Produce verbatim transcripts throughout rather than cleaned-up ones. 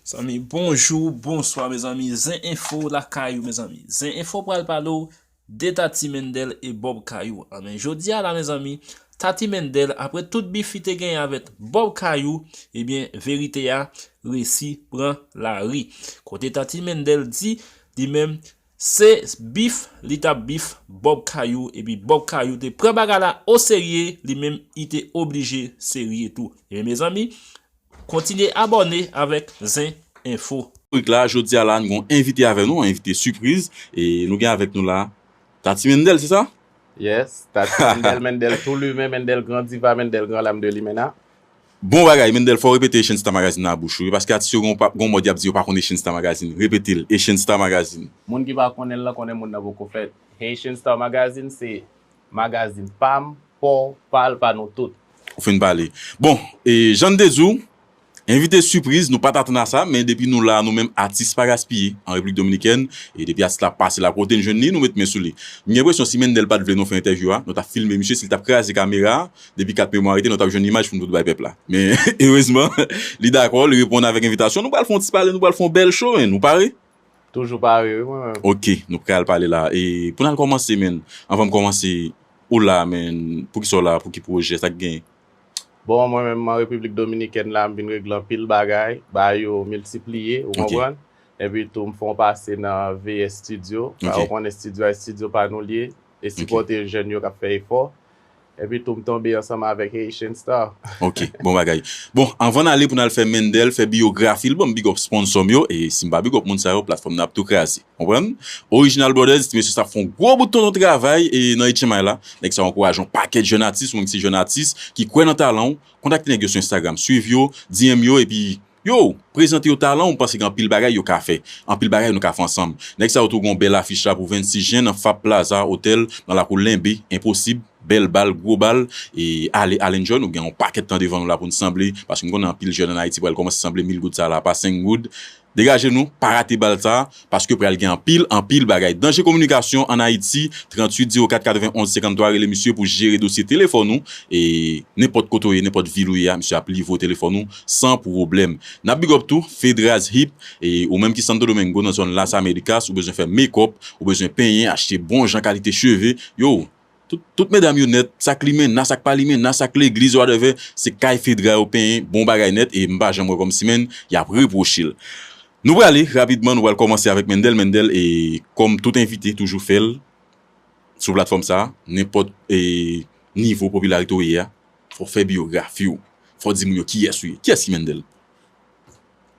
Zanmi, bonjou, bonswa, mezanmi. Zen Enfo lakay ou, mezanmi. Zen Enfo pral pale w de Tati Mendel e Bob Kayou. Anben, jodi a la, mezanmi, Tati Mendel, apre tout bif li te genyen avèk Bob Kayou, ebyen, verite a resi pran lari. Kote Tati Mendel di, li menm, se bif, li t ap bif Bob Kayou, epi Bob Kayou te pran bagay la oserye, li menm, li te oblije serye tou. Ebyen, mezanmi, kontinye abòne avèk Zen Enfo. Rik la, jodi a la, nou gon envite avè nou, envite sipriz, e nou gen avèk nou la, Tati Mendel, se sa? Yes, Tati Mendel, Mendel tou limen, Mendel gran diva, Mendel gran lam de limena. Bon bagay, Mendel, fò w repete Asian Star Magazine nan bouch ou, wi, paske atis yo gon pa, gon mòd y ap di yo pa konn Asian Star Magazine. Repete l, Asian Star Magazine. Moun ki pa konnen l lan, konnen moun nan poko fèt. Asian Star Magazine se magazin pa m, pa w, pa l, pa nou tout. Ou fin pale. Bon, e jan n te di w, envite sipriz, nou pa t atann a sa, men depi nou la, nou menm atis pa gaspiye an Repiblik Dominikèn, e depi atis la pase la, kote n jwenn li, nou met men sou li. M gen enpresyon si Mendel pa t vle nou fè entèvyou a, nou t ap filme misye, si l t ap kraze kamera a, depi kat memwa rete, nou t ap jwenn imaj pou n fout bay pèp la. Men, erezman, li dakò, li reponn avèk envitasyon, nou pral fè yon ti pale, nou pral fè yon bèl show, men nou pare? Toujou pare, wi, mwen menm. Ok, nou pral pale la. E pou n al kòmanse, men, anvan m kòmanse, ou la, men, poukisa w la, pou ki pwojè, sa k gen? Bon, mwen menm, an Repiblik Dominikèn la, m vin regle anpil bagay, bagay yo miltipliye, ou konprann? Epi tou, m fè yon pase nan V S Studio. Sa, ou konnen estidyo a, estidyo pa nou l ye, e sipòte jèn yo k ap fè efò. Epi tou, m tonbe ansanm avèk Haitian Star. Ok, bon bagay. Bon, anvan n ale pou n al fè Mendel, fè biyografi l, bon, m big up sponsò m yo, e si m pa big up moun sa yo, platfòm nan ap tou kraze. Konprann? Original Brothers, ti mesye sa ap fè yon gwo bout tonton travay e nan H M I la. Nèg sa yo ankouraje yon pakèt jèn atis, ou menm ki se jèn atis, ki kwè nan talan w, kontakte nèg yo sou Instagram, swiv yo, D M yo, epi yo, prezante yo talan w, m panse gen anpil bagay yo ka fè. Anpil bagay nou ka fè ansanm. Nèg sa yo tou gen yon bèl afich la pou vennsis jen nan Fab Plaza Hotel, nan lakou Lenbe, enposib, bèl bal, gwo bal, e ale, al enjoy, nou gen yon pakèt tan devan nou la pou n sanble, paske m konnen anpil jèn ann Ayiti pral kòmanse sanble mil goud sa la, pa senk goud. Degaje nou, pa rate bal sa, paske pral gen anpil, anpil bagay. Danje Kominikasyon ann Ayiti, tranntuit zewo kat katrevenn onz senkanntwa, rele misye pou jere dosye telefòn ou, e nenpòt kote w ye, nenpòt vil ou ye a, misye ap livre w telefòn ou san pwoblèm. N ap big up tou, Fedraz Hip, e ou menm ki Santo Domingo, nan zòn Las Americas, ou bezwen fè make-up, ou bezwen penyen, achte bon jan kalite cheve, yo, tout, tout medam yo nèt, sa k limen, nan sa k pa limen, nan sa k legliz, whatever, se kay Fedra yo penyen, bon bagay nèt, e m pa janm wè kòmsi, menn, y ap repwoche l. Nou prale rapidman, nou pral kòmanse avèk Mendel. Mendel, e kòm tout envite toujou fè l sou platfòm sa, nenpòt, e, nivo popilarite w ye a, fò w fè biyografi w, fò w di moun yo kiyès ou ye. Kiyès ki Mendel?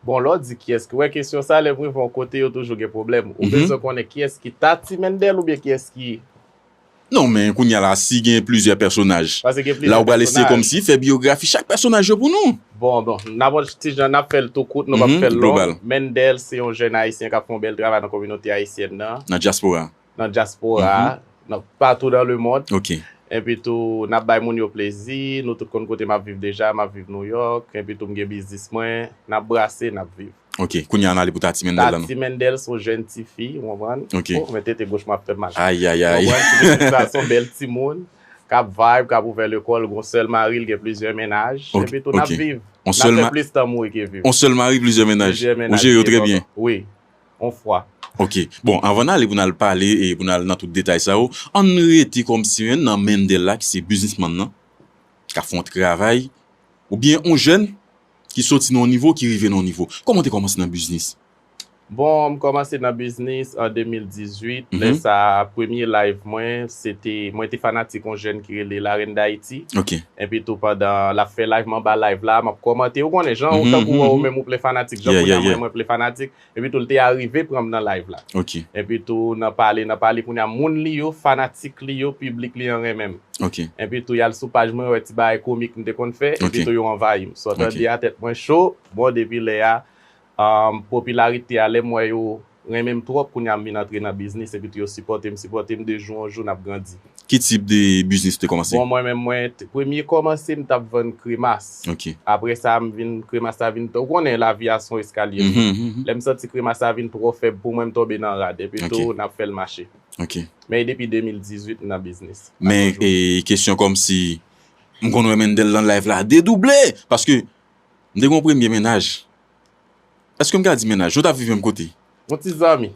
Bon, lè w di kiyès ki, wè kesyon sa, lè m rive yon kote, yo toujou gen pwoblèm. Ou bezwen konnen kiyès ki Tati Mendel oubyen kiyès ki... Non, men kounye a la, si gen plizyè pèsonaj, la ou pral eseye kòmsi fè biyografi chak pèsonaj yo pou nou. Bon, bon, n ap, ti jan n ap fè l tou kout, nou p ap fè l long. Mendel se yon jèn ayisyen k ap fè yon bèl travay nan kominote ayisyèn nan. Nan dyaspora. Nan dyaspora a, nan, patou dans le monde. Ok. Epi tou, n ap bay moun yo plezi, nou tout konn kote m ap viv deja, m ap viv Nouyòk, epi tou m gen biznis mwen, n ap brase, n ap viv. Ok, kounye a n ale pou Tati Mendel la, non? Tati Mendel se yon jèn tifi, ou konprann? Ok. Oh, men tete goch mwen ap fè m mal. Ayayay. Ou konprann? Ti mesye sa, se yon bèl timoun, k ap vibe, k ap ouvè lekòl, gon sèl mari, l gen plizyè mennaj, epi tou n ap viv. N ap fè plis tan mouri ke viv. On sèl mari, plizyè mennaj. Plizyè mennaj. Ou jere yo trè byen. Wi. On fwa. Ok. Bon, anvan n ale pou n al pale e pou n al nan tout detay sa yo, ann rete kòmsi menn nan Mendel la, ki se biznismann nan, k ap fè yon travay, oubyen on jèn ki soti nan yon nivo, ki rive nan yon nivo. Kòman w te kòmanse nan biznis? Bon, m kòmanse nan biznis an de mil dizuit. Lè sa, premye live mwen, se te, mwen te fanatik yon jèn ki rele Larèn Dayiti. Ok. Epi tou, pandan l ap fè live, m anba live la, m ap kòmante. Ou konnen, jan ou tankou ou menm ou plen fanatik, jan kounye a mwen, mwen plen fanatik. Epi tou, l te arive pran m nan live la. Ok. Epi tou, nan pale, nan pale, kounye a, moun li yo, fanatik li yo, piblik li an renmen m. Ok. Epi tou, y al sou paj mwen, yo wè ti bagay komik m te konn fè, epi tou, yo anvayi m. Sa w tande a, tèt mwen cho. Bon, depi lè a, um, popilarite a, lè m wè yo renmen m twòp, kounye a m vin antre nan biznis, epi tou, yo sipòte m, sipòte m, de jou an jou, n ap grandi. Ki tip de biznis ou te kòmanse? Bon, mwen menm, mwen, t-, premye kòmanse, m t ap vann kremas. Ok. Apre sa, m vin, kremas la vin, ou konnen lavi a se yon eskalye li ye. Lè m santi kremas la vin twò fèb pou mwen, m tonbe nan rad. Epi tou, n ap fè l mache. Ok. Men e depi de mil dizuit, m nan biznis. Men, e, kesyon kòmsi, m konn wè Mendel nan live la, dedouble! Paske, m te gen yon premye mennaj. Èske m ka di mennaj? Nou t ap viv menm kote? Yon ti zanmi.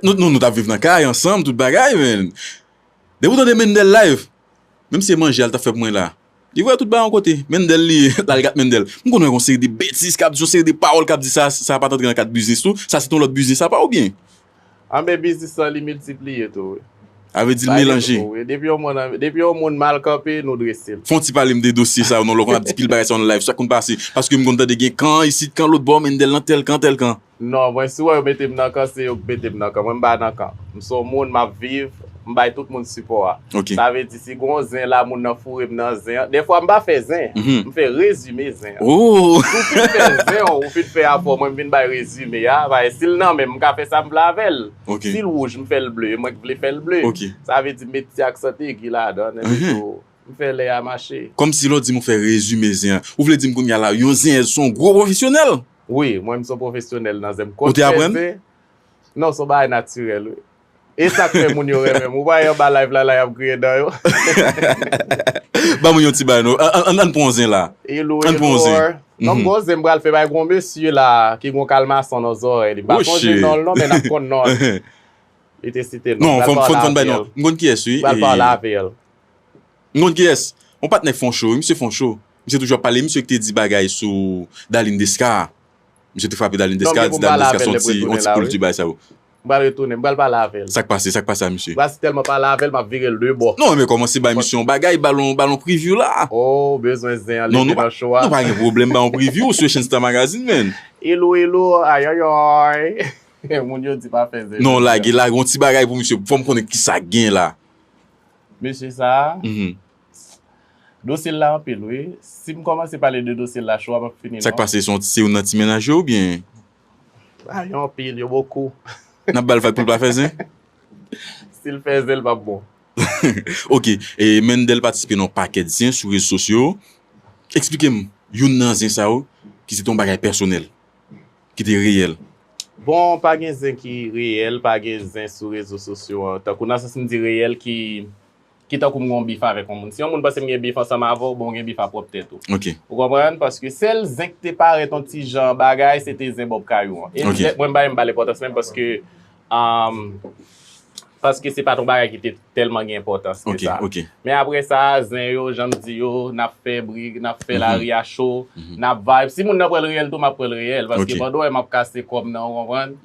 Nou, nou, nou t ap viv nan kay ansanm, tout bagay, men. Depi w tande Mendel live, menm si se manje a l t ap fè pou mwen la. Li voye tout bagay yon kote. Mendel li ye, l al gad Mendel. M konn wè yon seri de betiz k ap di, yon seri de pawòl k ap di sa, sa pa t antre nan kad biznis tou. Sa se yon lòt biznis apa oubyen? Anben, biznis lan li miltipliye tou, wi. A vle di l melanje. Depi yon moun, depi yon moun mal kanpe, nou drese l. Fè yon ti pale m de dosye sa yo non, lè w konn ap di pil bagay sa yo nan live, sa k konn pase? Paske m konn tande gen kan isit, kan lòt bò, Mendel nan tèl kan, tèl kan. Non, mwen, si w wè yo mete m nan kan, se yo k mete m nan kan. Mwen, m pa nan kan. M se yon moun, m ap viv, m bay tout moun sipò a. Sa vle di, si gen yon zen la, moun nan foure m nan zen an. Dèfwa, m pa fè zen. M fè rezime zen an. Si w fin fè zen an, ou fin fè afè w, mwen, m vin bay rezime a. Paske si l nan men m, m ka fè sa m vle avè l. Si l wouj, m fè l ble, e mwen k vle fè l ble. Sa vle di, m met ti aksan tegi ladan l, epi tou, m fè lè a mache. Kòmsi lè w di m ou fè rezime zen an, ou vle di m kounye a la, yon zenyèz se yon gwo pwofesyonèl? Wi, mwen, m se yon pwofesyonèl nan zen. M konn fè zen. Non, se yon bagay natirèl, wi. E sa k fè moun yo renmen m. Ou pa wè anba live la, la, y ap griyen dan yo. Ban moun yon ti bagay, non. Ann, ann, ann pran yon zen la. Ann pran yon zen. Non, m gon zen m pral fè bay gon mesye la, ki gon kalmason nan zòrèy li. M pa sonje non l non, men n ap konn non l. Li te site non. Non, fò m, fò m, fò m bay non. M konn kiyès, wi. M pral pale avè l. M konn kiyès. Yon patnè k fè yon show, wi. Misye fè yon show. Misye toujou ap pale, misye ki te di bagay sou Darline Desca. Misye te frape Darline Desca, di Darline Desca se yon ti, yon ti kolti bagay sa yo. M pral retounen, m pral pale avè l. Sa k pase, sa k pase a misye? M pral tèlman pale avè l, m ap vire l de bò. Non, men kòmanse bay misye yon bagay, ba l yon, ba l yon preview la. Oh, bezwen zen an, li te nan show a. Non, nou pa gen pwoblèm ba yon preview sou Echange Star Magazine, man. Hello, hello, ayayay. Moun yo di pa fè zen. Non, lage, lage yon ti bagay pou misye, fò m konnen kisa k gen la. Mesye sa a, dosye l la anpil, wi. Si m kòmanse pale de dosye l la, show a p ap fini non. Sa k pase, se yon, se youn nan ti mennaj yo oubyen? A, yo anpil, yo bokou. N ap ba l vag pou l pa fè zen? Si l fè zen, l p ap bon. Ok, e Mendel patisipe nan yon pakèt zen sou rezo sosyo. Eksplike m youn nan zen sa yo ki se te yon bagay pèsonèl, ki te reyèl. Bon, pa gen zen ki reyèl, pa gen zen sou rezo sosyo an. Tankou nan sans m di reyèl ki, ki tankou m gen yon bif avèk yon moun. Si yon moun panse m gen bif ansanm avè w, bon, w gen bif a pwòp tèt ou. Ou konprann? Paske sèl zen k te parèt yon ti jan bagay, se te zen Bòb Kayou an. E mwen, m pa menm ba l enpòtans menm paske, um, paske se pa t yon bagay ki te tèlman gen enpòtans ke sa. Men apre sa, zen yo, jan m di yo, n ap fè bri, n ap fè lari a cho, n ap vibe. Si moun nan pran l reyèl tou, m ap pran l reyèl. Paske pandan w wè m ap kase kò m nan, ou konprann?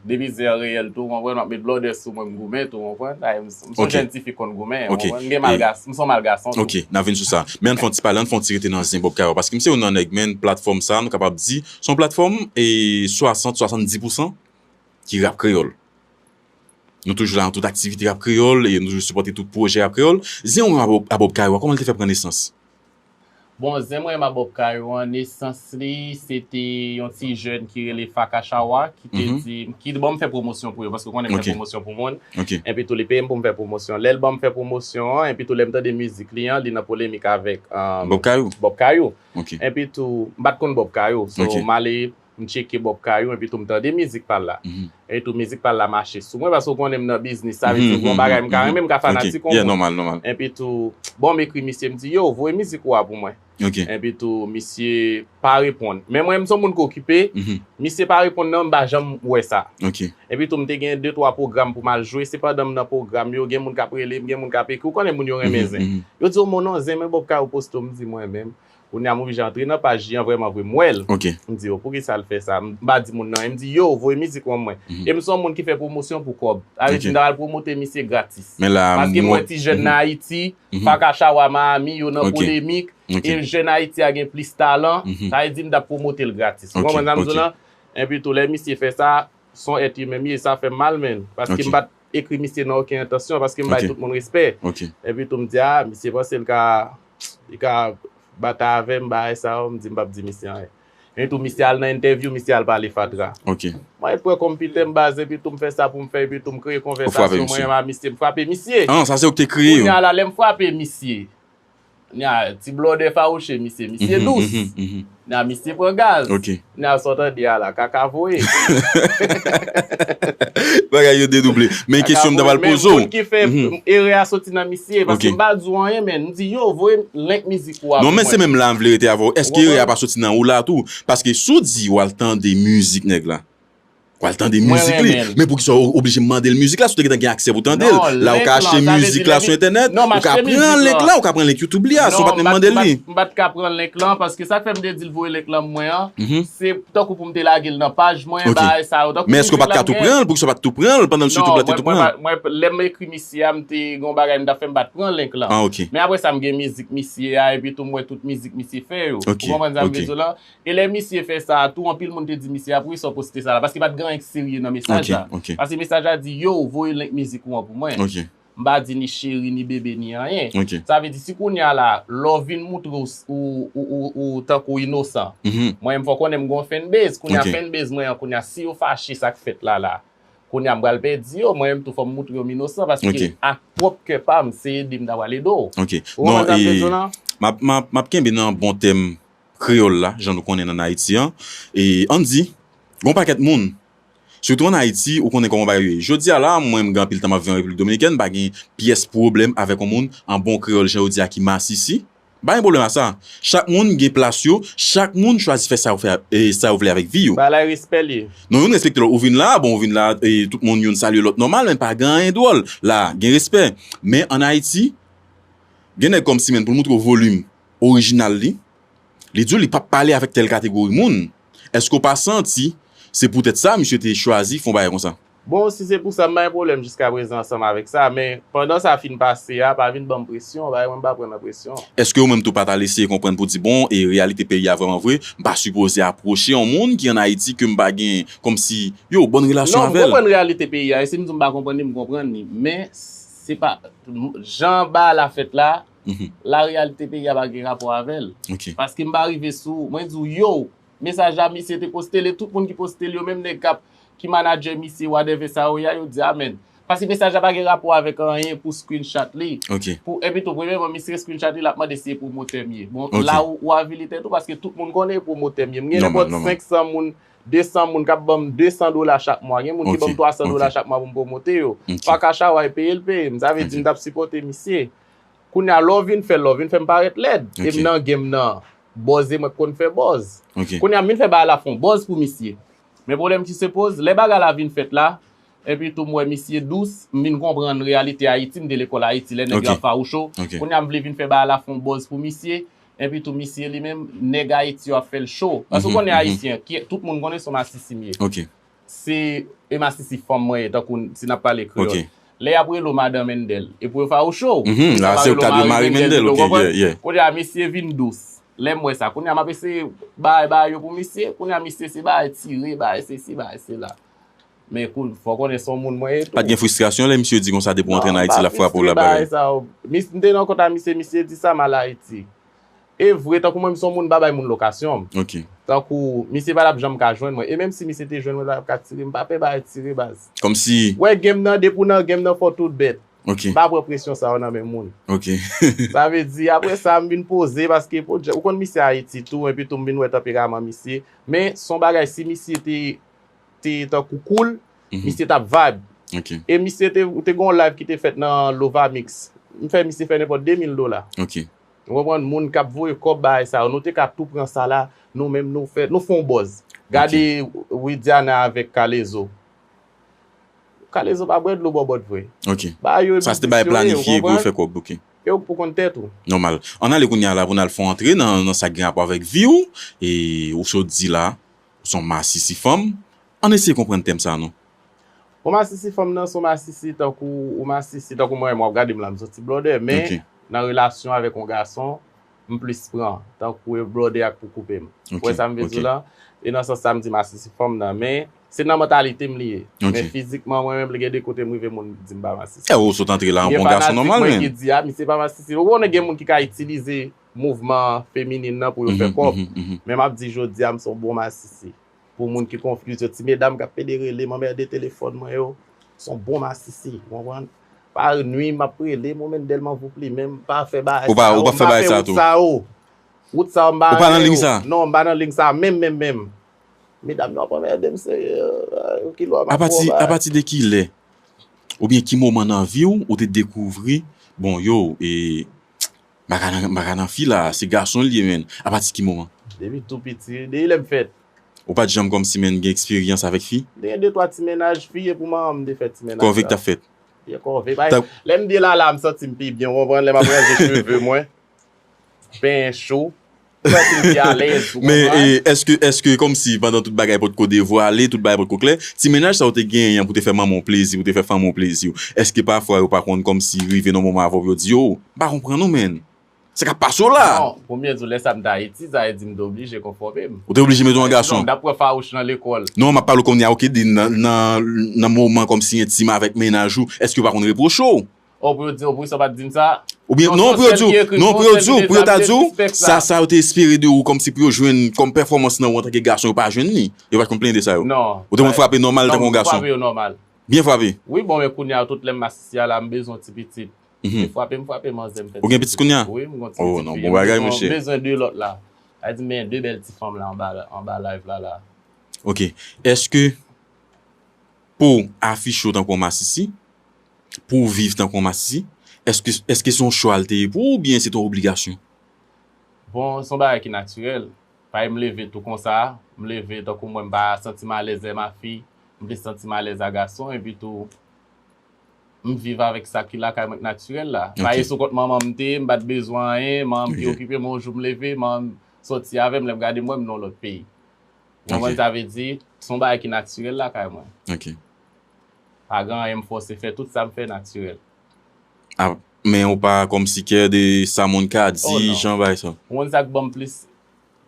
Depi zen an reyèl tou, ou konprann? M ap met blòdè sou mwen, m goumen tou, ou konprann? M se yon jèn tifi k konn goumen, ou konprann? M gen mal gason, m se yon mal gason tou. Ok, n ap vin sou sa. Men ann fè yon ti pale, ann fè yon ti rete nan zen Bòb Kayou. Paske m se youn nan nèg, men, platfòm sa, nou kapab di, se yon platfòm, e, swasant, swasanndis pousan ki rap kreyòl. Nou toujou la nan tout aktivite rap kreyòl e nou toujou sipòte tout pwojè rap kreyòl. Zen ou menm a Bòb, a Bòb Kayou a, kòman l te fè pran nesans? Bon, zen mwen menm a Bòb Kayou an, nesans li, se te yon ti jèn ki rele Faka Chawa, ki te di m, ki ban m fè pwomosyon pou yo, paske ou konnen m fè pwomosyon pou moun. Enpi tou, li peye m pou m fè pwomosyon. Lè l ban m fè pwomosyon an, enpi tou, lè m tande mizik li an, li nan polemik avèk, um, Bòb Kayou. Bòb Kayou. Enpi tou, m pa t konn Bòb Kayou. So, m ale, m tcheke Bòb Kayou, enpi tou m tande mizik pa l la. Enpi tou mizik pa l la mache sou mwen, paske ou konnen m nan biznis, sa vle di, gon bagay m ka renmen, m ka fanatik yon moun. Enpi tou, bon, m ekri misye, m di, yo, voye mizik ou a pou mwen. Enpi tou, misye pa reponn. Men mwen, m se yon moun k okipe, misye pa reponn nan, m pa janm wè sa. Enpi tou, m te gen de twa pwogram pou m al jwe, se pandan m nan pwogram yo, gen moun k ap rele m, gen moun k ap ekri, ou konnen moun yo renmen zen. Yo di, o, mon non, zen, men Bòb Kayou poste w, m di mwen menm. Kounye a m oblije antre nan paj li an, vrèman vre m wè l. M di yo, poukisa l fè sa? M pa di moun nan anyen, m di yo, voye mizik ban mwen. E m se yon moun ki fè pwomosyon pou kòb. Sa vle di m ta pral pwomote misye gratis. Paske m wè ti jèn nan Ayiti, Faka Chawa Miami, yo nan polemik, e jèn Ayiti a gen plis talan, sa vle di m ta pwomote l gratis. Ou konprann sa m di w lan? Enpi tou, lè misye fè sa, se yon èt imen m ye, sa fè m mal, menn. Paske m pa t ekri misye nan okenn entansyon, paske m bay tout moun respè. Enpi tou, m di, a, misye panse l ka, li ka batay avè m, bagay sa yo, m di m p ap di misye anyen. Enpi tou, misye al nan entèvyou, misye al pale fatra. Mwen pran konpitè m, baz, enpi tou, m fè sa pou m fè, enpi tou, m kreye konvèsasyon mwen menm a misye, m frape misye. An, sa se ou ki te kreye yo? Kounye a la, lè m frape misye, Nya, ti blòdè fawouche misye, misye dous. Nya, misye pran gaz. Nya, sa w tande a la, kaka voye. Bagay yo dedouble. Men kesyon m ta pral poze w. Moun ki fè erè a soti nan misye, paske m pa di w anyen, men m di yo, voye link mizik ou a pou mwen. Non, men se menm la m vle rete avè w. Èske erè a pa soti nan ou la tou? Paske si w di w al tande mizik nèg la, w al tande mizik li. Men poukisa w oblije mande l mizik la si w te gentan gen aksè pou tande l? La ou ka achte mizik la sou entènèt, ou ka pran link la, ou ka pran link YouTube li a, san w pa t menm mande l li. M pa t ka pran link lan, paske sa k fè m te di l voye link lan mwen an, se tankou pou m te lage l nan paj mwen, bagay sa yo. Men èske w pa t ka tou pran l? Poukisa w pa t tou pran l pandan l sou YouTube la te tou pran l? Mwen, lè m ekri misye a, m te gen yon bagay m t ap fè, m pa t pran link lan. Men apre sa, m gen mizik misye a, epi tou m wè tout mizik misye fè yo. Ou konprann sa m vle di w la? E lè misye fè sa a tou, anpil moun te di misye, "Poukisa w poste sa la?" Paske pa t gen anyen k serye nan mesaj la. Paske mesaj la di, "Yo, voye link mizik ou an pou mwen." M pa di ni cheri, ni bebe, ni anyen. Sa vle di, si kounye a la, lè w vin moutre w, ou, ou, ou, ou tankou inosan, mwen menm fò w konnen m gen yon fanbase. Kounye a fanbase mwen an, kounye a, si yo fache sa k fèt la la, kounye a m pral pèdi yo, mwen menm tou fò m moutre yo m inosan, paske ak pwòp kè pa m, se ede m ta pral ede w. Ou konprann sa m vle di w la? M ap, m ap, m ap kenbe nan bon tèm kreyòl la, jan nou konnen n ann Ayiti an. E ann di, gen yon pakèt moun, sitou ann Ayiti, ou konnen kòman bagay yo ye. Jodi a la, mwen, m gen anpil tan m ap viv an Repiblik Dominikèn, m pa gen pyès pwoblèm avèk yon moun an bon kreyòl, jan yo di a, ki masisi. M pa gen pwoblèm a sa. Chak moun gen plas yo, chak moun chwazi fè sa yo fè, e, sa yo vle avèk vi yo. Bagay la respè l ye. Non, youn respekte lòt. Ou vin la, bon, ou vin la, e, tout moun youn salye lòt nòmal, men pa gen anyen dwòl. La, gen respè. Men ann Ayiti, gen nèg kòmsi, menn, pou l moutre w volim orijinal li, li di w li p ap pale avèk tèl kategori moun. Èske w pa santi se poutèt sa misye te chwazi fè yon bagay konsa? Bon, si se pou sa, m pa gen pwoblèm jiskaprezan ansanm avèk sa, men pandan sa fin pase a, pa vin ban m presyon, bagay mwen m pa pran nan presyon. Èske ou menm tou pa t al eseye konprann pou di, bon, e reyalite peyi a vrèman vre, m pa sipoze apwoche yon moun ki ann Ayiti ke m pa gen, kòmsi, yo, bòn relasyon avè l? Non, m konprann reyalite peyi a, e si m di w m pa konprann li, m konprann li, men se pa, jan bagay la fèt la, lareyalite peyi a pa gen rapò avè l. Paske m pa rive sou, mwen di w, yo, mesaj la misye te poste l, e tout moun ki poste l yo, menm nèg k ap, ki manadjè misye, whatever sa yo ye a, yo di amèn. Paske mesaj la pa gen rapò avèk anyen pou screenshot li. Pou, epi tou, premyèman, misye screenshot li, l ap mande si e pwomotè m ye. Bon, la ou, ou avili tèt ou, paske tout moun konnen e pwomotè m ye. M gen nenpòt senk san moun, de san moun k ap ban m de san dola chak mwa. Gen moun ki ban m twa san dola chak mwa pou m pwomote yo. Waka Chawa e peye l peye m. Sa vle di m t ap sipòte misye. Kounye a, lè w vin fè, lè w vin fè m parèt lèd. E m nan game nan. Buzz e mwen k konn fè buzz. Kounye a, m vin fè bagay la fè yon buzz pou misye. Men pwoblèm ki se poze, lè bagay la vin fèt la, epi tou m wè misye dous, m vin konprann reyalite Ayiti, m te lekòl Ayiti, lè nèg yo ap fawouche w. Kounye a, m vle vin fè bagay la fè yon buzz pou misye, epi tou misye li menm, nèg Ayiti yo ap fè l cho. Paske ou konnen Ayisyen, ki, tout moun konnen se yon masisi m ye. Se, e masisi fanm mwen ye, tankou si n ap pale kreyòl. Lè y ap rele w madan Mendel, e pou yo fawouche w. Kounye a, misye vin dous. Lè m wè sa, kounye a m ap eseye bay, bay yo pou misye. Kounye a, misye se bay tire, bay sesi, bay sela. Men kou, fò w konnen se yon moun mwen ye tou. Pa t gen fristrasyon lè misye di konsa depi w antre ann Ayiti l ap frape w l ap bagay? Non, m pa fristre bagay sa yo. M te nan kont a misye, misye di sa m al Ayiti. E vre, tankou mwen, m se yon moun m pa bay moun lokasyon m. Tankou, misye pa t ap janm ka jwenn mwen. E menm si misye te jwenn mwen, l pa t ap ka tire m. M pa pè bagay tire, baz. Kòmsi. W wè game nan, depi w nan game nan, fò w tout bèt. M pa pran presyon sa yo nan men moun. Sa vle di, apre sa, m vin poze, paske, ou konn misye Ayiti tou, epi tou m vin wè tanperaman misye. Men, se yon bagay, si misye te te tankou cool, misye t ap vibe. E misye te, te gen yon live ki te fèt nan Lovamix. M fè misye fè nenpòt de mil dola. Ou konprann? Moun k ap voye kòb bagay sa yo, nou te ka tou pran sa la, nou menm nou fè, nou fè yon buzz. Gade Widiana avèk K-Lezo. K-Lezo pa bwè dlo bòbòt vre. Bagay yo e biznis yo ye, ou konprann? E ou k pou konn tèt ou. Nòmal. Ann ale kounye a la pou n al fè yon antre nan, nan sa k gen rapò avèk vi w. E ou sot di la, ou se yon masisi fanm. Ann eseye konprann tèm sa non. Yon masisi fanm nan se yon masisi tankou, yon masisi tankou mwen menm w ap gade m la m se yon ti blòdè, men nan relasyon avèk yon gason, m plis pran, tankou e blòdè a k pou koupe m. Ou wè sa m vle di w la? E nan sans sa m di masisi fanm nan, men se nan mantalite m li ye. Men fizikman mwen menm, li gen de kote m rive moun di m pa masisi. E ou sot antre la yon bon gason nòmal men. Gen fanatik mwen ki di a, misye pa masisi. Ou konnen gen moun ki ka itilize mouvman feminin nan pou yo fè kòb. Men m ap di jodi a, m se yon bon masisi. Pou moun ki konfyiz yo, ti medam k ap pede rele m, anmède telefòn mwen yo, se yon bon masisi, ou konprann? Pa nwi, m ap rele, mwen, Mendel, m anvi w pli, men m pa fè bagay sa yo, m pa fè wout sa yo. Wout sa yo, m pa renmen yo. Ou pa nan lig sa? Non, m pa nan lig sa, menm, menm, menm. Medam yo ap anmède m serye, yo ki lwa m ap pran. Apati de kilè, oubyen ki moman nan vi w, ou te dekouvri, bon, yo, e, m pa ka nan, m pa ka nan fi la, se gason l ye, menn. Apati ki moman? Depi tou piti, depi lè m fèt. Ou pa t janm kòmsi, menn, gen eksperyans avèk fi? M te gen de twa ti mennaj fi, e pou manman m te fè ti mennaj la. Kòve k t ap fèt? Byen kòve. Lè m di la, la, m santi m pi byen, w konprann, lè m ap ranje cheve mwen. Penyen cho. Ou santi m pi alèz, ou konprann? Men, e, èske, èske kòmsi pandan tout bagay potko devwale, tout bagay potko klè, ti mennaj sa w te genyen pou te fè manman w plezi, pou te fè fanmi w plezi, èske pafwa yo pa konn kòmsi rive nan moman avè w, yo di, "Yo, m pa konprann ou, menn. Sa k ap pase w la?" Non, pou m byen di w, lè sa m t Ayiti, sa vle di m te oblije konfòme m. Ou te oblije mete w an gason? Non, m t ap pran fawouch nan lekòl. Non, m ap pale w kounye a, oke, di nan, nan, nan moman kòmsi entim avèk mennaj ou, èske yo pa konn repwoche w? Oh, pou yo di, oh, poukisa w pa t di m sa? Oubyen, non, pou yo di w, non, pou yo di w, pou yo ta di w, sa, sa yo te espere de ou, kòmsi pou yo jwenn kòm pèfòmans nan ou antanke gason, yo pa jwenn li. Yo pa t konn plenyen de sa yo. Non. Ou te konn frape nòmal tankou yon gason. Non, m frape yo nòmal. Byen frape. Wi, bon, men kounye a, tout lè m masisi a la, m bezwen yon ti pitit. Se frape m frape manzè, m fè ti pitit. Ou gen pitit kounye a? Wi, m gen yon ti pitit fi. Oh, non, bon bagay, mesye. M bezwen de lòt la. Sa vle di, men de bèl ti fanm la anba, anba live la, la. Oke. Èske pou w afiche w tankou yon masisi, pou w viv tankou yon masisi, èske, èske se yon chwa l te ye pou ou oubyen se te yon obligasyon? Bon, se yon bagay ki natirèl. Paske m leve tou konsa, m leve tankou mwen, m pa santi m alèz lè m a fi, m plis santi m alèz a gason, epi tou, m viv avèk sa ki lakay mwen k natirèl la. Paske sou kont manman m te ye, m pa t bezwen anyen, manman m ki okipe m, yon jou m leve, manman m soti avè m, lè m gade m wè m nan yon lòt peyi. Ou konprann sa vle di, se yon bagay ki natirèl lakay mwen. Ok. Pa gen anyen m fòse fè, tout sa m fè natirèl. Ah, men ou pa kòmsi kè de sa moun ka di, jan bagay sa. Ou konn sa k ban m plis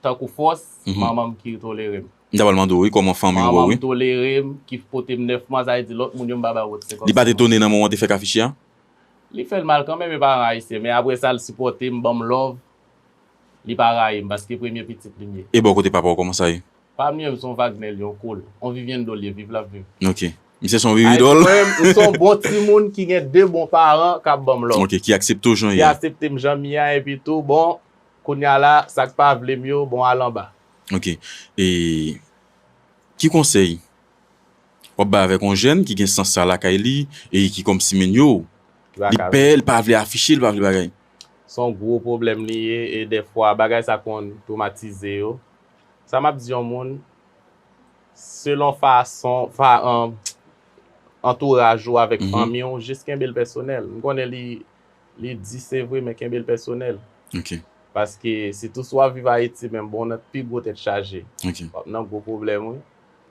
tankou fòs, manman m ki tolere m. M ta pral mande w, wi, kòman fanmi w, wi. Manman m tolere m, ki pote m nèf mwa, sa vle di lòt moun yo m pa ba wòt senkant. Li pa t etone nan moman w te fèk afiche a? Li fè l mal kanmenm, e paran ayisyen, men apre sa, l sipòte m, ban m love. Li pa rayi m, paske premye pitit li m ye. E bò kote papa w, kòman sa ye? Pa m li menm, se yon Vagnè li, yon Cole. On Viviendo li ye, viv l ap viv. Ok. Misye se yon vividòl. Mwen, m se yon bon timoun ki gen de bon paran k ap ban m love. Ok, ki aksepte w jan w ye. Ki aksepte m jan m ye a, epi tou, bon, kounye a la, sa k pa vle m yo, bon, al anba. Ok. E ki konsèy w ap bay avèk yon jèn ki gen sans sa lakay li e ki kòmsi menn yo, li pè, li pa vle afiche, li pa vle bagay? Se yon gwo pwoblèm li ye, e dèfwa, bagay sa konn twomatize yo. Sa m ap di yon moun, selon fason, fa, an, antouraj ou avèk fanmi w, jis kenbe l pèsonèl. M konnen li, li di se vre, men kenbe l pèsonèl. Ok. Paske sitou si w ap viv Ayiti menm, bon, w nan pi gwo tèt chaje. Ok. W ap nan gwo pwoblèm, wi.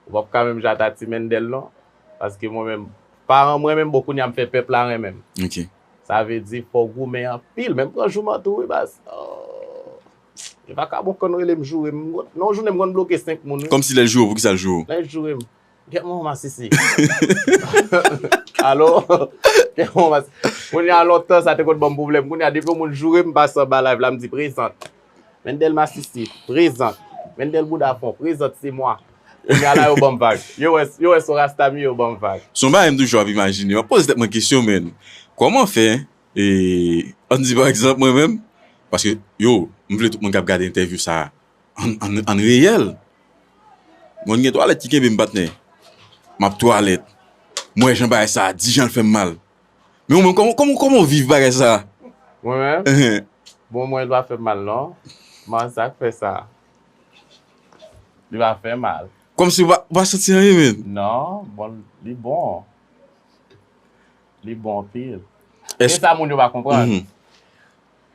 Ou p ap ka menm jan ak ti Mendel, non. Paske mwen menm, paran mwen menm, bon, kounye a m fè pèp la renmen m. Ok. Sa vle di, fò w goumen anpil. Men m pran jouman tou, wi, baz. Oh. E vakabon konn rele m joure m. Nan yon jounen m konn bloke senk moun, wi. Kòmsi lè l joure w, poukisa l joure w? Lè l joure m. Kèt mwen masisi. Alo? Kèt mwen masisi. Kounye a lontan, sa te konn ban m pwoblèm. Kounye a, depi yon moun joure m, m pase anba live la, m di, "Prezant." Mendel masisi, prezant. Mendel bouda fon, prezant, se mwa. Kounye a la, yo ban m vag. Yo wè, yo wè se yon rasta m ye, yo ban m vag. Se yon bagay m toujou ap imajine. M ap poze tèt mwen kesyon, menn. Kòman fè, e, ann di, pa egzanp, mwen menm, paske, yo, m vle tout moun k ap gade entèvyou sa a, ann, ann, ann reyèl. Mwen gen twalèt ki kenbe m, patnè. M ap twalèt. M wè jan bagay sa a di jan l fè m mal. Men ou menm, kòman, kòman, kòman w viv bagay sa a? Mwen menm? Bon, mwen, li pa fè m mal, non. Mwen, sa k fè sa. Li pa fè mal. Kòmsi w pa, w pa santi anyen, menn? Non, bon, li bon. Li bon anpil. Men sa moun yo pa konprann.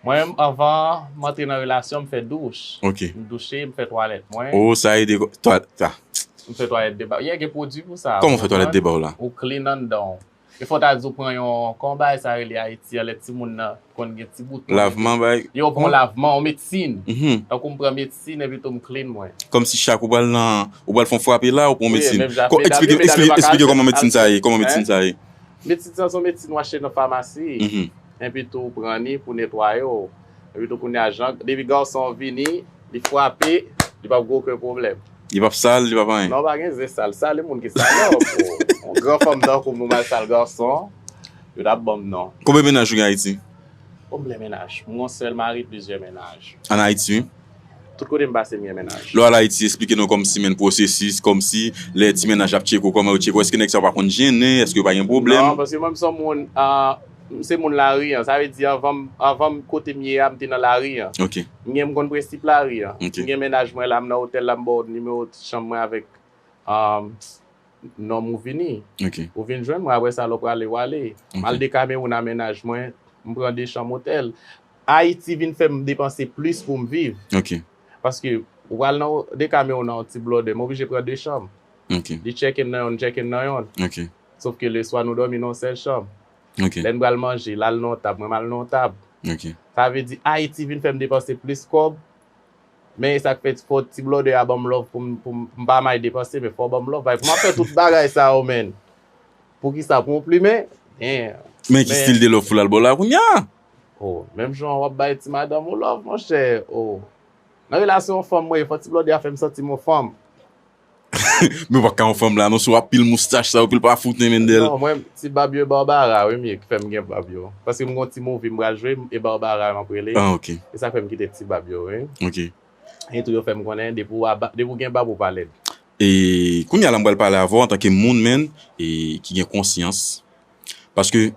Mwen menm, anvan m antre nan relasyon, m fè douch. Ok. M douche, m fè twalèt mwen. Oh, sa ede. M fè twalèt de ba. Yeah, gen pwodui pou sa. Kòman w fè twalèt de ba w la? Ou clean anndan w. E fò w ta di w pran yon, kòman bagay sa rele Ayiti an, lè timoun nan konn gen ti bouton. Lavman, bagay. Yo pran lavman, yon medsin. Tankou m pran medsin, epi tou m clean mwen. Kòmsi chak ou pral nan, ou pral fè yon frape la, ou pran yon medsin. Wi, menm jan ak medam yo, medam yo pa ka achte. Eksplike kòman medsin sa ye, kòman medsin sa ye. Medsin sa se yon medsin w achte nan famasi. Epi tou ou pran li pou netwaye w. Epi tou kounye a, jan, depi gason an vini, li frape, li p ap gen okenn pwoblèm. Li p ap sal, li p ap anyen. Non, pa gen zen sal. Sal, e moun ki sal yo, bro. Yon gran fanm tankou m, nou mal sal gason. Yo t ap ban m non. Konbyen mennaj ou gen Ayiti? Konbyen mennaj? M gon sèl mari, plizyè mennaj. Ann Ayiti, wi. Tout kote m pase, m gen mennaj. Lè w al Ayiti, esplike nou kòmsi menm pwosesis, kòmsi lè ti mennaj ap tcheke w, kòman yo tcheke w, èske nèg sa yo pa konn jennen, èske yo pa gen pwoblèm? Non, paske mwen m se yon moun, ah, m se moun lari an. Sa vle di anvan m, anvan m kote m ye a, m te nan lari an. Ok. M gen, m konn prensip lari an. Ok. M gen mennaj mwen la, m nan otèl la, m ba w nimewo chanm mwen avèk, ah, nonm ou vini. Ok. Ou vin jwenn mwen, apre sa lè w prale w ale. M al Dekamewoun a mennaj mwen, m pran de chanm otèl. Ayiti vin fè m depanse plis pou m viv. Ok. Paske ou pral nan Dekamewoun nan yon ti blòdè, m oblije pran de chanm. Ok. Li check in nan yonn, check in nan yonn. Ok. Sof ke leswa nou dòmi nan yon sèl chanm. Ok. Lè n pral manje, l al nan yon tab, mwen m al nan yon tab. Ok. Sa vle di Ayiti vin fè m depanse plis kòb. Men e sa k fè fò ti blòdè a ban m love pou m, pou m, m pa may depanse, men fò w ban m love. Pou m ap fè tout bagay sa yo, menn. Poukisa? Pou yon plimen? Damn. Men ki stil de love pou l al ba w la kounye a? Oh, menm jan w ap bay ti madanm ou love, monchè. Oh. Nan relasyon fanm mwen ye, fò ti blòdè a fè m santi m yon fanm. Men w pa ka yon fanm la non, si w ap pil moustach sa yo, pil pa fouten, Mendel. Non, mwen, ti bab yo e Barbara, wi, m ye ki fè m gen bab yo. Paske m gon ti movie m pral jwe, e Barbara m ap rele. Ah, ok. E sa k fè m kite ti bab yo, wi. Ok. E tou yo fè m konnen, depi w a ba-, depi w gen bab ou pa lèd. E kounye a la, m pral pale avè w antanke moun, menn, e ki gen konsyans. Paske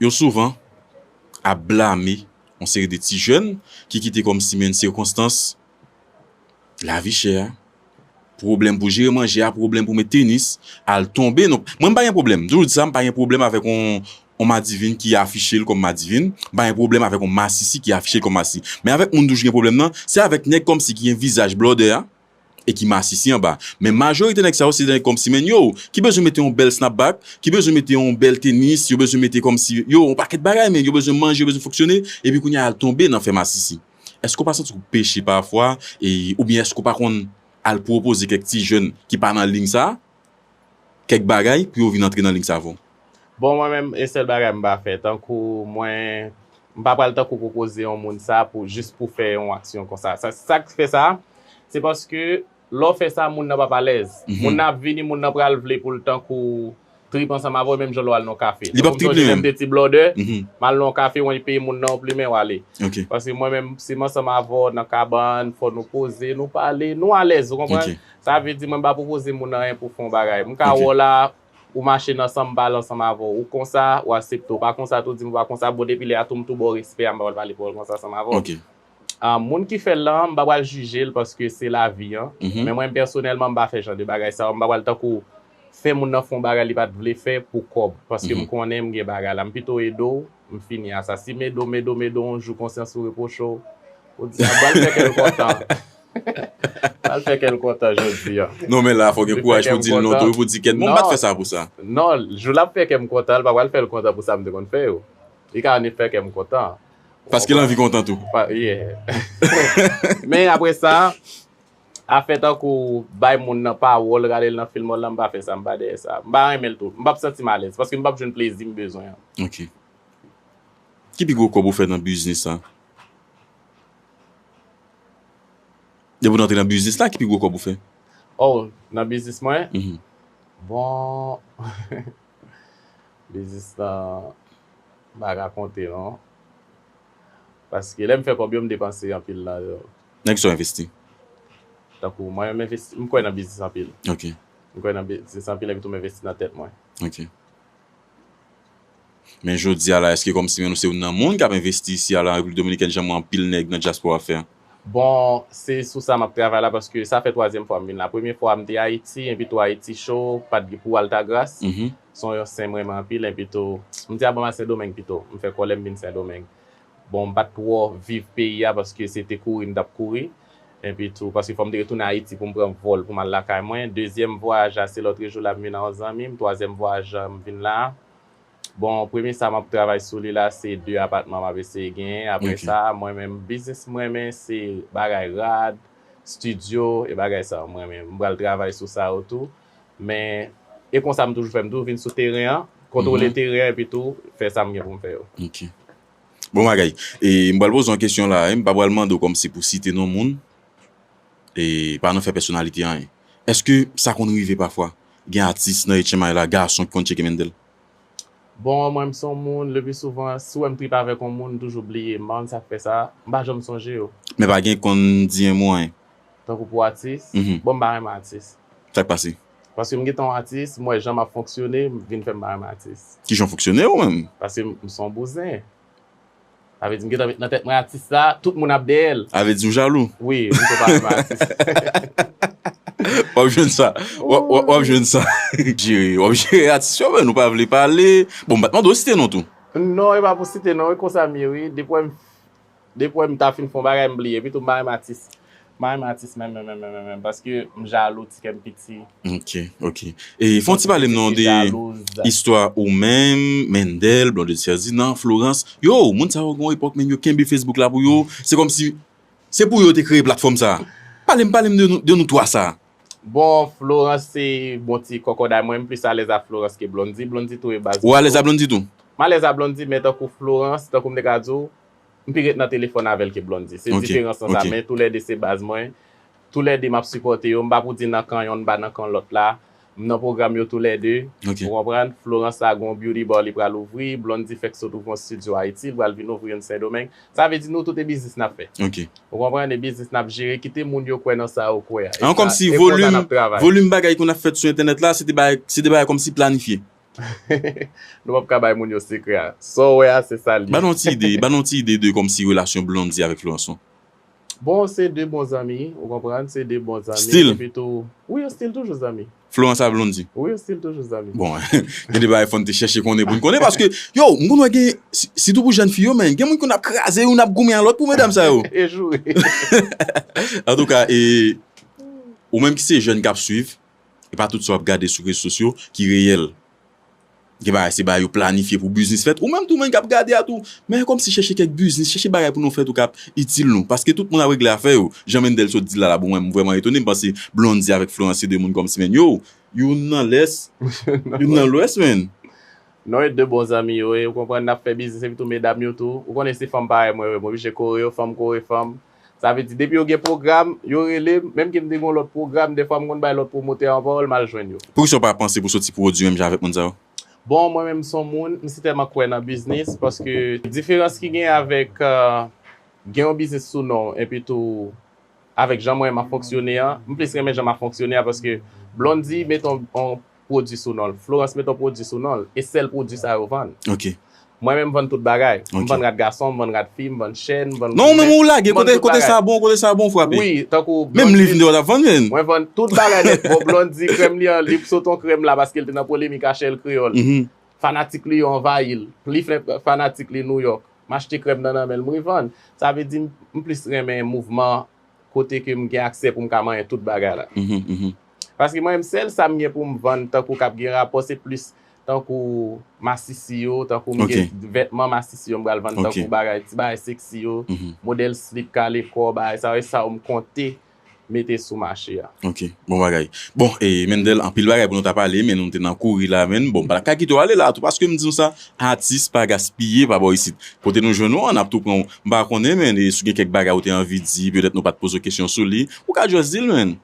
yo souvan ap blame yon seri de ti jèn ki kite kòmsi, menn, sikonstans lavi chè a, pwoblèm pou jere manje a, pwoblèm pou met tenis, al tonbe. Non, mwen m pa gen pwoblèm. M toujou di sa, m pa gen pwoblèm avèk yon, yon madivin ki afiche l kòm madivin. M pa gen pwoblèm avèk yon masisi ki afiche l kòm masisi. Men avèk moun toujou gen pwoblèm nan, se avèk nèg kòmsi ki gen vizaj blòdè a e ki masisi anba. Men majorite nèg sa yo se nèg kòmsi, menn, yo, ki bezwen mete yon bèl snapback, ki bezwen mete yon bèl tenis, yo bezwen mete kòmsi, yo, yon pakèt bagay, menn, yo bezwen manje, yo bezwen fonksyone, epi kounye a al tonbe nan fè masisi. Èske w pa santi w peche pafwa, e, oubyen èske w pa konn al pwopoze kèk ti jèn ki pa nan liy sa, kèk bagay pou yo vin antre nan liy sa avè w? Bon, mwen menm, e sèl bagay m pa fè, tankou mwen, m pa pral tankou pwopoze yon moun sa pou, jis pou fè yon aksyon konsa. Sa, sa k fè sa, se paske lè w fè sa, moun nan p ap alèz. Moun nan ap vini, moun nan pral vle pou l tankou trip ansanm avè w, menm jan lè w al nan kafe. Li p ap trip li menm. Te ti blòdè, m al nan kafe, w peye moun nan yon plimen, w ale. Ok. Paske mwen menm, si m ansanm avè w nan kabann, fò nou poze, nou pale, nou alèz, ou konprann? Ok. Sa vle di, mwen m pa pwopoze moun nan anyen pou fè yon bagay. M ka wè w la, ou mache nan san m pale ansanm avè w. Ou konsa, ou aksepte. Ou pa konsa tou, di m ou pa konsa. Bon, depi lè a tou, m tou ba w respè a, m pa pral pale pawòl konsa ansanm avè w. Ok. Ah, moun ki fè l lan, m pa pral jije l paske se lavi an. Men mwen pèsonèlman, m pa fè jan de bagay sa yo. M pa pral tankou fè moun nan fè yon bagay li pa t vle fè pou kòb. Paske m konnen m gen bagay la. M pito ede w, m fini a sa. Si m ede w, m ede w, m ede w, yon jou konsyans ou repwoche w, ou di, "Ah, m pral fè kè l kontan." M pral fè kè l kontan jodi a. Non, men la, fò gen kouraj pou di l non tou, pou di kèt, bon, m pa t fè sa pou sa. Non, jou l ap fè kè m kontan, l pa pral fè l kontan pou sa m te konn fè yo. Li ka annik fè kè m kontan. Paske l anvi kontan tou. Pa, yeah. Men apre sa, afè tankou bay moun nan pawòl, rale l nan fil mòn lan, m pa fè sa, m pa dèyè sa. M pa renmen l tou. M p ap santi m alèz, paske m p ap jwenn plezi m bezwen an. Ok. Ki pi gwo kòb ou fè nan biznis sa? Depi w antre nan biznis la, ki pi gwo kòb ou fè? Oh, nan biznis mwen? Bon, biznis lan, m pa ka konte non. Paske lè m fè kòb yo, m depanse anpil nan yo. Nan kisa w envesti? Tankou mwen, m envesti, m kwè nan biznis anpil. Ok. M kwè nan biznis anpil, epi tou m envesti nan tèt mwen. Ok. Men jodi a la, èske kòmsi menm nou se youn nan moun k ap envesti isi a la, Repiblik Dominikèn, jan m wè anpil nèg nan dyaspora ap fè a? Bon, se sou sa m ap travay la, paske sa fè twazyèm fwa m vin la. Premye fwa m te Ayiti, epi tou Ayiti cho, pa t gen pou Altagras. Se yon sen m renmen anpil, epi tou, m di a bon, m al Sendomeng pito. M fè kòlè m vin Sendomeng. Bon, m pa t twò viv peyi a paske se te kouri m t ap kouri. Epi tou, paske fò m te retounen Ayiti pou m pran vòl pou m al lakay mwen. Dezyèm vwayaj la, se lòtrejou la m vin a yon zanmi m. Twazyèm vwayaj la, m vin la. Bon, premye sa m ap travay sou li la, se de apatman m ap eseye genyen. Apre sa, mwen menm, biznis m renmen, se bagay rad, estidyo, e bagay sa yo m renmen. M pral travay sou sa yo tou. Men, e konsa m toujou fè, m toujou vin sou teren an, kontwole teren an, epi tou, fè sa m gen pou m fè yo. Ok. Bon bagay. E m pral poze yon kesyon la, m pa pral mande w kòmsi pou site non moun, e pa nan fè pèsonalite anyen. Èske sa konn rive pafwa? Gen atis nan H M I la, gason ki konn tcheke Mendel? Bon, mwen, m se yon moun, le pli souvan, si w wè m trip avèk yon moun, m toujou bliye, m pa konn sa k fè sa, m pa janm sonje yo. Men pa gen konn di yon mo anyen. Tankou pou atis, bon, m pa renmen atis. Sa k pase? Paske m gentan yon atis, m wè jan m ap fonksyone, m vin fè m pa renmen atis. Ki jan w fonksyone ou menm? Paske m, m se yon bouzen. Sa vle di m gentan met nan tèt mwen atis sa, tout moun ap dèyè l. Sa vle di w jalou? Wi, m tou pa renmen atis. W ap jwenn sa. W ap, w ap, w ap jwenn sa. Jere, w ap jere atis yo, men nou pa vle pale. Bon, m pa t mande w site non tou. Non, e pa pou site non, e konsa m ye, wi. Depi w wè m, depi w wè m ta fin fè yon bagay, m bliye. Epi tou, m pa renmen atis. M pa renmen atis menm, menm, menm, menm, menm, paske m jalou, ti kè m piti. Ok, ok. E fè yon ti pale m non de istwa ou menm, Mendel, Blondedy Ferdinand, Florence. Yo, moun sa yo gen yon epòk, men yo kenbe Facebook la pou yo. Se kòmsi se pou yo te kreye platfòm sa. Pale m, pale m de nou, de nou twa sa. Bon, Florence se bon ti kòkòday mwen, m plis alèz a Florence ke Blondedy. Blondedy tou e baz mwen. Ou alèz a Blondedy tou? M alèz a Blondedy, men tankou Florence, tankou m te ka di w, m pi ret nan telefòn avè l ke Blondedy. Se diferans lan sa, men toulède se baz mwen. Toulède m ap sipòte yo. M pa pou di nan kan yonn, m pa nan kan lòt la. M nan pwogram yo toulède. Ou konprann? Florence la gon beauty bar li pral ouvri. Blondedy fèk sot ouvri yon studio Ayiti, li pral vin ouvri youn Sendomeng. Sa vle di nou tout e biznis n ap fè. Ou konprann? E biznis n ap jere. Kite moun yo kwè nan sa yo kwè a. An, kòmsi volim, volim bagay konn ap fèt sou entènèt la, se te bagay, se te bagay kòmsi planifye. Nou p ap ka bay moun yo sekrè a. Sa w wè a, se sa l ye. Ban nou ti ide, ban nou ti ide de kòmsi relasyon Blondedy avèk Florence lan. Bon, se de bon zanmi, ou konprann, se de bon zanmi. Still? Epi tou, wi, yo still toujou zanmi. Florence a Blondedy? Wi, yo still toujou zanmi. Bon, gen de bagay fò n te chèche konnen pou n konnen, paske, yo, m konn wè gen, si- sitou pou jèn fi yo, men, gen moun konn ap kraze youn, ap goumen a lòt pou medam sa yo. E joure. Antouka, e, ou menm ki se jèn k ap swiv, e pa tout sa w ap gade sou rezo sosyo ki reyèl. Gen bagay, se bagay yo planifye pou biznis fèt. Ou menm tou, menm k ap gade a tou. Men kòmsi chèche kèk biznis, chèche bagay pou nou fè tou k ap itil nou. Paske tout moun ap regle afè yo. Jan Mendel sot di la, la, bon, mwen, m vrèman etone. M panse Blondedy avèk Florence se de moun kòmsi, men yo, youn nan lès, youn nan lwès, men. Non, e de bon zanmi yo ye, ou konprann, n ap fè biznis, epi tou medam yo tou. Ou konnen se fanm parèy mwen, mwen oblije kore yo, fanm kore fanm. Sa vle di, depi yo gen pwogram, yo rele m. Menm ke m te gen yon lòt pwogram, dèfwa m konn bay lòt pwomotè an pawòl, m al jwenn yo. Poukisa w pa panse pou soti pwodui menm jan avèk moun sa yo? Bon, mwen menm, m se yon moun, m si tèlman kwè nan biznis, paske diferans ki gen avèk, euh, gen yon biznis sou non w, epi tou, avèk jan mwen m ap fonksyone an, m plis renmen jan m ap fonksyone a, paske Blondedy met yon, yon pwodui sou non l, Florence met yon pwodui sou non l, e sèl pwodui sa yo vann. Ok. Mwen menm, m vann tout bagay. M vann rad gason, m vann rad fi, m vann chèn, m vann goumen. Non, ou menm ou lage, kote, kote sa bon, kote sa bon, frape. Wi, tankou menm liv m te wè w t ap vann, men. Mwen vann tout bagay nèt. Bon, Blondedy, krèm li an, li sot yon krèm la paske l te nan polemik a Shell Kreyòl. Fanatik li yo anvayi l. Li fè fanatik li Nouyòk. M achte krèm nan nan men l, m revann. Sa vle di, m, m plis renmen mouvman kote ke m gen aksè pou m ka manyen tout bagay la. Paske mwen menm, sèl sa m gen pou m vann, tankou k ap gen rapò, se plis tankou masisi yo, tankou m gen vètman masisi yo, m pral vann tankou bagay, ti bagay seksi yo, modèl slip kale kò, bagay sa yo, e sa yo m konte mete sou mache a. Ok, bon bagay. Bon, e Mendel, anpil bagay pou nou ta pale, men nou te nan kouri la, men bon, m pa t ap ka kite w ale la tou, paske m di w sa, atis pa gaspiye pa bò isit. Kote nou jwenn ou an, n ap tou pran w. M pa konnen, men, e si w gen kèk bagay ou te anvi di, petèt nou pa t poze w kesyon sou li, ou ka just di l, men.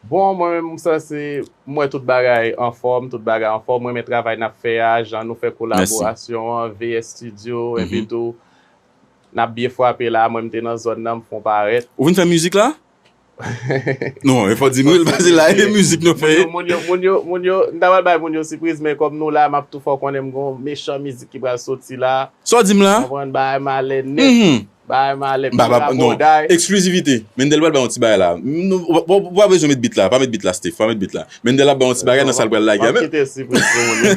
Bon, mwen menm, m sanse, m wè tout bagay anfòm, tout bagay anfòm. Mwen renmen travay n ap fè a, jan nou fè kolaborasyon an, V S Studio, epi tou, n ap byen frape la, mwen m te nan zòn nan, m fè yon parèt. Ou vin fè mizik la? Non, e fò di nou l, paske la, e mizik nou fè. Moun yo, moun yo, moun yo, moun yo, m ta pral bay moun yo sipriz, men kòm nou la, m ap tou fè w konnen m gen yon mechan mizik ki pral soti la. Sa w di m la? Konprann, bagay malè nèt. Bagay malè, pil rabòday. Eksklizivite. Mendel pral bay yon ti bagay la. Nou, w, w, w pa bezwen met bit la. Pa met bit la, Steph. Pa met bit la. Mendel ap bay yon ti bagay nan sa l pral lage a, men. Kite sipriz pou moun yo.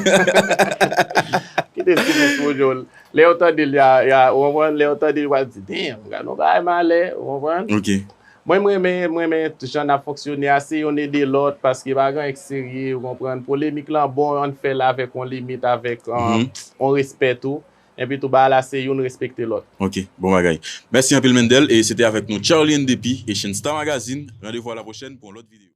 Kite sipriz pou moun yo. Lè yo tande l, ya, ya, ou konprann? Lè yo tande l, yo pral di, "Damn, gade yon bagay malè," ou konprann? Ok. Mwen, mwen renmen, mwen renmen jan n ap fonksyone a, se yonn ede lòt, paske pa gen anyen k serye, ou konprann? Polemik lan bon, ann fè l avèk yon limit, avèk, euh, yon respè tou. Epi tou, bagay la, se youn respekte lòt. Ok, bon bagay. Mèsi anpil, Mendel. E se te avèk nou, Charly N D P, Haitian Star Magazine. Randevou a la pwochèn pou yon lòt videyo.